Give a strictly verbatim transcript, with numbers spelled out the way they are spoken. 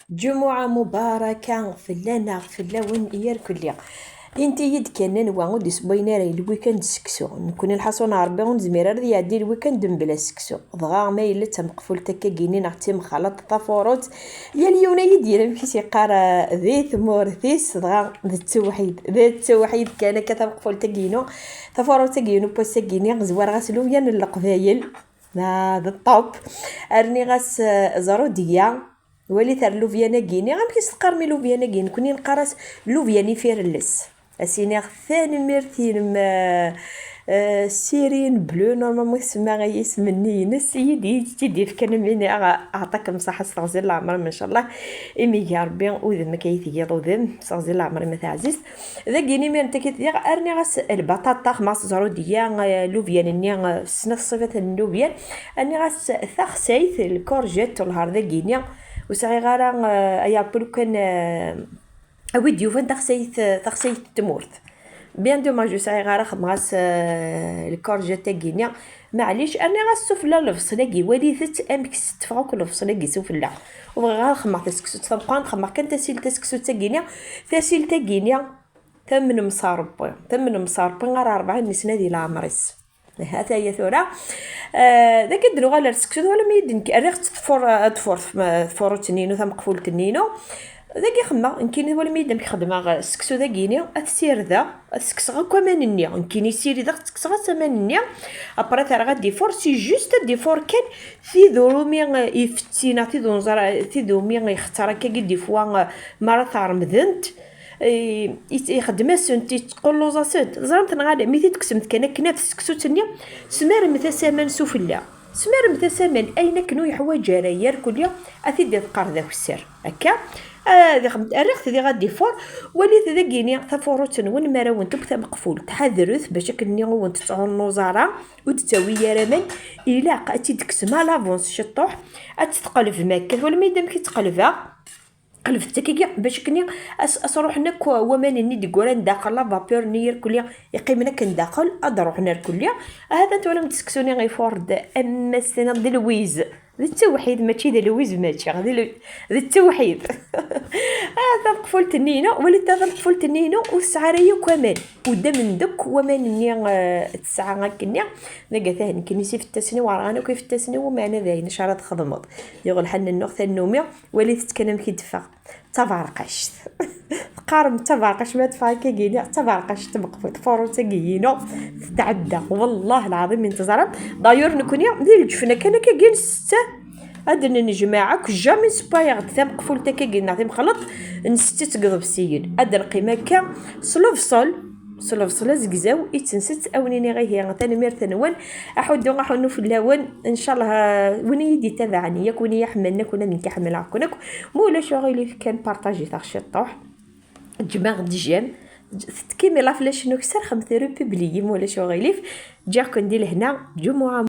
Ǧumuɛa mubaraka fell-aneɣ, fell-awen, i yirkelli. Inti-yi-d kan anwa ur d-isewwayen ara i lwikand seksu. Nekkni lḥaṣun n Ṛebbi ur nezmir ara ad iɛeddi lwikand mebla seksu. Dɣa ma yella d tameqfult akka gini neɣ d timxalaṭ tafurut, yal yiwen ad yi-d-yerr amek i s-yeqqar, eh, di tmurt-is, dɣa d ttewḥid, d ttewḥid kan akka tameqfult-agi-inu, tafurut-agi-inu n wass-agi-ni, zwareɣ-as lubyan n Leqbayel. Ah, d ṭṭop. Rniɣ-as, eh, ẓrudiya. Walit ar lubyan-agi-ni. Amek i s-teqqarem i lubyan-agi? Nekkni neqqar-as lubyan ifirelles. As-iniɣ tanemmirt-inem, eh, eh, Sirine Bleu, normalement tsemma-yi isem-nni-ines, i yi-d-, i yi-d-ifkan am win aɣ-, aɛṭak mṣaḥa s teɣzi n leɛmer-im, ncallah. Imi ga Rebbi udem akka i tgiḍ udem, s teɣzi n leɛmer-im a taɛzizt. Dagi-ni imir n takit diɣ, rniɣ-as lbaṭaṭa, xmas ẓrudiya, eh, lubyan-nni, eh, snat ṣṣibat n lubyan. Rniɣ-as taxsayt, lkurjet, ulhar dagi-ni. Ur sɛiɣ ara, eh, ay Ṛebbi lukan, eh, a wi d-yufan taxsayt, eh, taxsayt n tmurt. Bien dommage, ur sɛiɣ ara, xedmeɣ-as, eh, lkurjet-agi-ni. Maɛlic, rniɣ-as sufella lebṣel-agi, walit-tt amek s-tteffeɣ akk lebṣel-agi sufella. Ur bɣiɣ ara xedmeɣ taseksut tameqqrant, xedmeɣ kan tasilt taseksut-agi-ni. Tasilt-agi-ni, tam n msarebbi, tam n msarebbi ara rebɛa n nesna di leɛmer-is. Ha-t-aya tura. Eh, dagi d-nuɣal ar seksu, twalam-iyi-d nekk, rriɣ-tt tfur-, tfur-, tfurut-nni-inu, tameqfult-nni-inu. Dagi xemma, nekkini twalam-iyi-d amek xedmeɣ seksu dagi-ni, ad t-sirdeɣ, ad ssekseɣ akk aman-nni. Nekkini ssirideɣ, ssekseɣ-as aman-nni. Après, terɣa ad d-ifur, si juste ad d-ifur kan tid umi, eh, ifetti, neɣ tid unẓar, tid umi ixetter akkagi d-ifwa, eh, mi ara t-remdent. Eh, i-, ixeddem-asent, ittqulluẓ-asent. Teẓramt neɣ ala, mi t-id-tekksemt kan akken ɣef tseksut-nni, smarmet-as aman sufella. Smarmet-as aman, ayen akken ur yeḥwaǧ ara, irkelli, ad t-id-iḍeqqer d akessar. Akka, ad ixem-, rriɣ-t diɣ ad d-ifur, walit dagini tafurut-nwen, mi ara wen-teww tameqfult, ḥadret bac akken-nni ur wen-tettɛunnuẓ ara, ur d-ttawi ara aman, ilaq ad tt-id-tekksem à l'avance ciṭṭuḥ, ad tt-tqelbem akka, twalam-iyi-d amek i tt-qelbeɣ? Qelbet akkagi, bac akken as, as ruḥen akk waman-nni d-gguran daxel, la vapeur-nni irkelli iqqimen akken daxel, ad d-ruḥen irkelli. Ahat ad twalam-d seksu-nni ifur-d, am ma s-tiniḍ d lwiz. D ttewḥid, mačči d lwiz, mačči. D l-, d ttewḥid. Ah, tameqfult-nni-inu, walit ta tameqfult-nni-inu, ur tesɛi ara yakk aman. Uddamen d akk waman-nni, eh, tesɛa akkenni. Dagi atan nekkini s ifettasen-iw, rɣan akk ifettasen-iw, meɛna d ayen acu ara txedmeḍ. Yuɣ lḥal nennuɣ tannumi. Walit-tt kan amek i d-teffeɣ. D taberqact. Teqqarem d taberqact, ma teffeɣ akka gini, d taberqact tmeqfult. Tafurut-agi-inu tetɛedda. Wallah lɛaḍim mi n-teẓram. D'ailleurs, nekkni di lǧefna kan akka gin ssetta. Ad d-nejmeɛ akk, jamais ssewwayeɣ-d tameqfult akka gin neɣ timxelleḍt n ssetta deg iḍebsiyen. Ad d-neqqim akka s lebṣel. S lebṣel azegzaw i tt-nsett, a wen-iniɣ ihi tanemmirt-nwen, aḥuddu aḥunnu fell-awen, ncallah, eh, win i yi-d-ittabaɛen yakk, win i yi-ḥemmlen akk, ula d nekk ḥemmleɣ-ken akk, ma ulac uɣilif kan partajit-aɣ ciṭṭuḥ, ǧǧem-aɣ-d j'aime, tetkimi la flèche-nni-inu, serxemt republier, ma ulac uɣilif, ǧǧiɣ-ken di lehna, ǧumuɛa